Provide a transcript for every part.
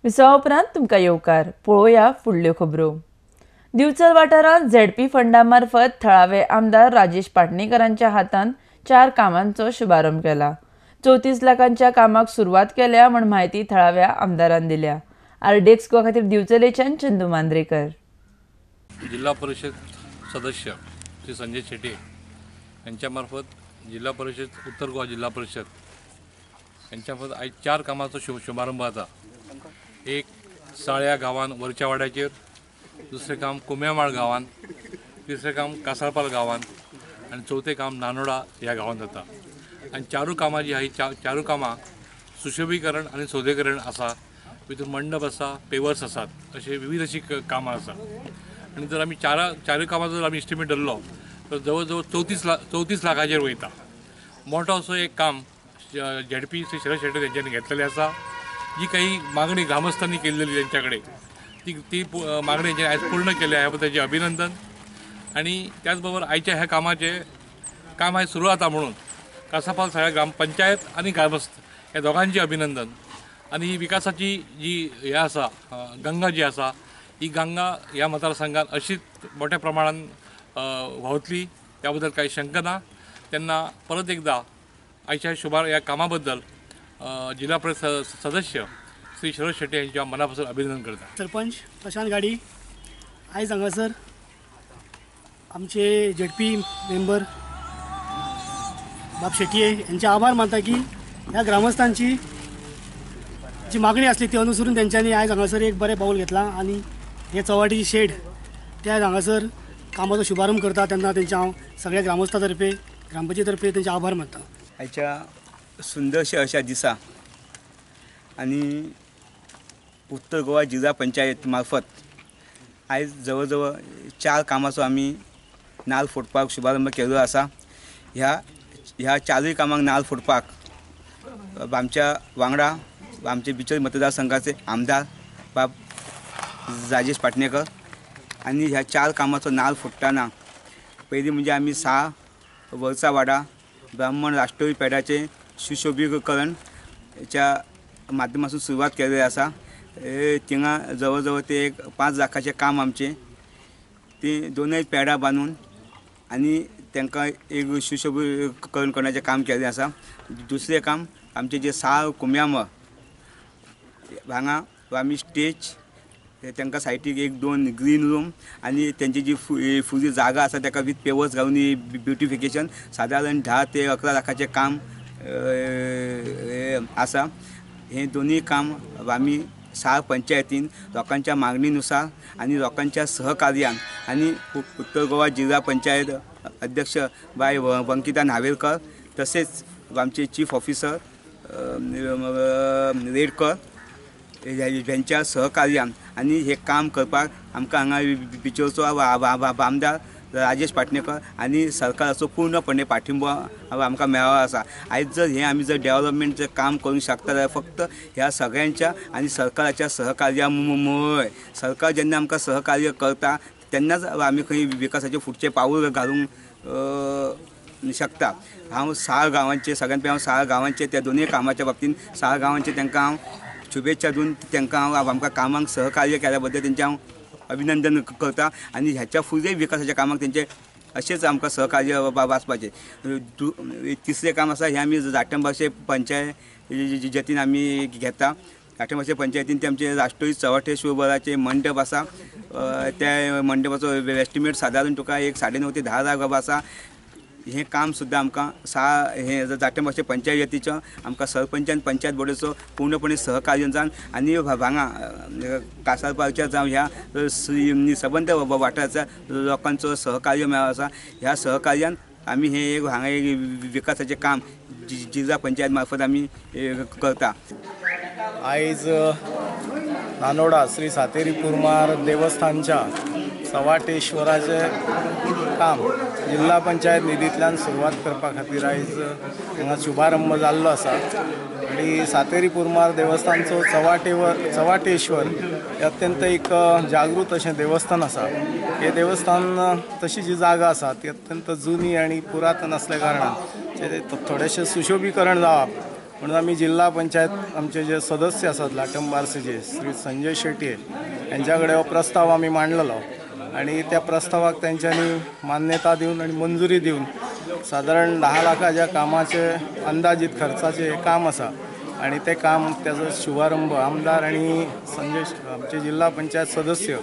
विसवा उपरांत तुमकां येवकार. पळोवया फुडल्यो खबरो. दिवचल वाठारांत झेडपी फंडा मार्फत थळावे आमदार राजेश पाटणेकरांच्या हातान 4 कामांचो शुभारंभ केला. 34 लाखांच्या कामाक सुरवात केल्या म्हूण म्हायती थळाव्या आमदारान दिल्या. आरडीएक्स गोवा खातीर दिवचलेच्यान चंदू मांद्रेकर. जिल्हा परिषद सदस्य श्री संजय शेट्ये यांच्यामार्फत जिल्हा परिषद उत्तर गोवा जिल्हा परिषद यांच्यामार्फत आयज 4 कामाचो शुभारंभ जाता. एक साळ्या गांवान वरच्या वाड्याचेर, दुसरें काम कुम्यामाळ गांवान, तिसरें काम कासारपाल गांवान आनी चवथें काम नानोडा ह्या गांवान जाता. आनी चारूय कामां जी आहा चारूय कामां सुशोभीकरण आनी सोदीकरण आसा, भितर मंडप आसा, पेवर्स आसात, अशें विविध अशीं कामां आसा. आनी जर आमी चारूय कामां जर आमी एस्टिमेट धरलो तर जवळ जवळ 34 लाखाचेर वयता. मोठो असो एक काम झेडपी श्री शरद शेट्ये तेंच्यांनी घेतलेलें आसा. जी काही मागणी ग्रामस्थांनी केल्लेली तेंच्या कडेन ती मागणी तेंच्यांनी आयज पूर्ण केल्या, ह्या बद्दल तेंचें अभिनंदन. आनी त्याच बरोबर आयच्या ह्या कामाचें काम आयज सुरू जाता म्हणून कासापाल सगळ्या ग्रामपंचायत आनी ग्रामस्थ ह्या दोगांचें अभिनंदन. आनी ही विकासाची जी हें आसा गंगा जी आसा ही गंगा ह्या मतदारसंघात अशीच मोठ्या प्रमाणान व्हांवतली त्या बद्दल काही शंका ना. तेन्ना परत एकदा आयच्या ह्या कामा बद्दल जिल्हा परिषद सदस्य श्री शरद शेट्ये यांच्या मनापासून अभिनंदन करता. सरपंच प्रशांत गाडी आयज हांगासर आमचे झेडपी मेंबर बाब शेट्ये यांचे आभार मानता की ह्या ग्रामस्थांची जी मागणी आसली ती अनुसरून तेंच्यांनी आयज हांगासर एक बरें पावल घेतलां आनी हे चव्हाटीची शेड ते आयज हांगासर कामाचो शुभारंभ करता. तेन्ना तेंचे हांव सगळ्या ग्रामस्था तर्फे ग्रामपंचायती तर्फे तेंचे आभार मानता. आयच्या सुंदरशा अशा दिसा आनी उत्तर गोवा जिल्हा पंचायत मार्फत आयज जवळ जवळ 4 कामाचो आमी नाल फोडपाक शुभारंभ केल्लो आसा. ह्या चारूय कामांक नाल फोडपाक आमच्या वांगडा आमचे बिचोली मतदारसंघाचे आमदार बाब राजेश पाटणेकर आनी ह्या 4 कामाचो नाल फोडटना पयलीं म्हणजे आमी 6 वरचा वाडा ब्राह्मण राष्ट्रीय पेडाचें सुशोभीकरण च्या माध्यमातून सुरवात केल्ली आसा. थिंगा जवळ जवळ ते एक 5 लाखाचें काम आमचें ती दोनूय पेडां बांदून आनी तांकां एक सुशोभीकरण करण्याचें काम केल्लें आसा. दुसरें काम आमचें जें 6 कुम्यामळ हांगा आमी स्टेज तांकां सायटीक 1-2 ग्रीन रूम आनी तेंची जी फुडली जागा आसा ताका वीथ पेवर्स घालून ब्युटिफिकेशन सादारण 10 ते 11 लाखाचें काम आसा. हें दोनूय काम आमी 6 पंचायतीन लोकांच्या मागणीनुसार आनी लोकांच्या सहकार्यान आनी उत्तर गोवा जिल्हा पंचायत अध्यक्ष बाय अंकिता नावेलकर तसेच आमचे चीफ ऑफिसर रेडकर ह्यांच्या सहकार्यान आनी हें काम करपाक आमकां हांगा बिचोलचो आमदार राजेश पाटणेकर आनी सरकाराचो पूर्णपणे पाठिंबो आमकां मेळ्ळो आसा. आयज जर हें आमी जर डेव्हलपमेंट जर काम करूंक शकता जाल्यार फक्त ह्या सगळ्यांच्या आनी सरकाराच्या सहकार्या मुळे. सरकार जेन्ना आमकां सहकार्य करता तेन्नाच आमी खंय विकासाचें फुडचें पावल घालूंक शकता. हांव 6 गांवांचे सगळ्यान पयलीं हांव 6 गांवांचे त्या दोनूय कामाच्या बाबतींत 6 गांवांचे तांकां हांव शुभेच्छा दिवन तांकां हांव आमकां कामांक सहकार्य केल्या बद्दल तेंचें हांव अभिनंदन करता आनी ह्याच्या फुडें विकासाच्या कामाक तेंचें अशेंच आमकां सहकार्य वाचपाचें. तिसरें काम आसा हें आमी जाटंबाशे पंचायतीन आमी घेता. जाटंबाशे पंचायतीन ते आमचे राष्ट्रीय चव्हाटेश्वराचें मंडप आसा त्या मंडपाचो एस्टिमेट सादारण तुका एक 9.5 ते 10 लाख आसा. हें काम सुद्दां आमकां 6 हें जाटंबाशे पंचायतीचो आमकां सरपंच आनी पंचायत बोर्डाचो पूर्णपणे सहकार्य जावन आनी हांगा कासारपालच्या जावं ह्या सबंद वाठाराच्या लोकांचो सहकार्य मेळ्ळो आसा. ह्या सहकार्यान आमी हें एक हांगा एक विकासाचें काम जिल्हा पंचायत मार्फत आमी करता. आयज नानोडा श्री सातेरी कुरमार देवस्थानच्या सवाटेश्वराचें काम जिल्हा पंचायत निधींतल्यान सुरवात करपा खातीर आयज हांगा शुभारंभ जाल्लो आसा. आनी सातेरी कुरमार देवस्थानचो चव्हाटेश्वर हे अत्यंत एक जागृत अशें देवस्थान आसा. हें देवस्थान तशी जी जागा आसा ती अत्यंत जुनी आनी पुरातन आसल्या कारणान थोडेशें सुशोभीकरण जावप म्हणून आमी जिल्हा पंचायत आमचे जे सदस्य आसात लाटम बार्सेचे श्री संजय शेटये यांच्या कडेन हो प्रस्ताव आमी मांडलेलो आनी त्या प्रस्तावाक तेंच्यांनी मान्यता दिवन आनी मंजुरी दिवन सादारण 10 लाखाच्या कामाचे अंदाजीत खर्चाचे हे काम आसा आनी ते काम त्याचो शुभारंभ आमदार आनी संजय आमचे जिल्हा पंचायत सदस्य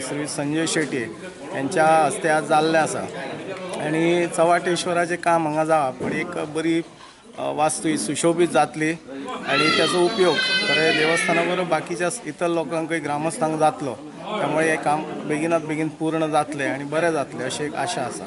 श्री संजय शेटये यांच्या हस्ते आज जाल्लें आसा. आनी चव्हाटेश्वराचें काम हांगा जावप पण एक बरी वास्तू सुशोभीत जातली आनी त्याचो उपयोग खरें देवस्थाना बरोबर बाकीच्या इतर लोकांकय ग्रामस्थांक जातलो, त्यामुळे हे काम बेगिनात बेगीन पूर्ण जातलें आनी बरें जातलें अशी एक आशा आसा.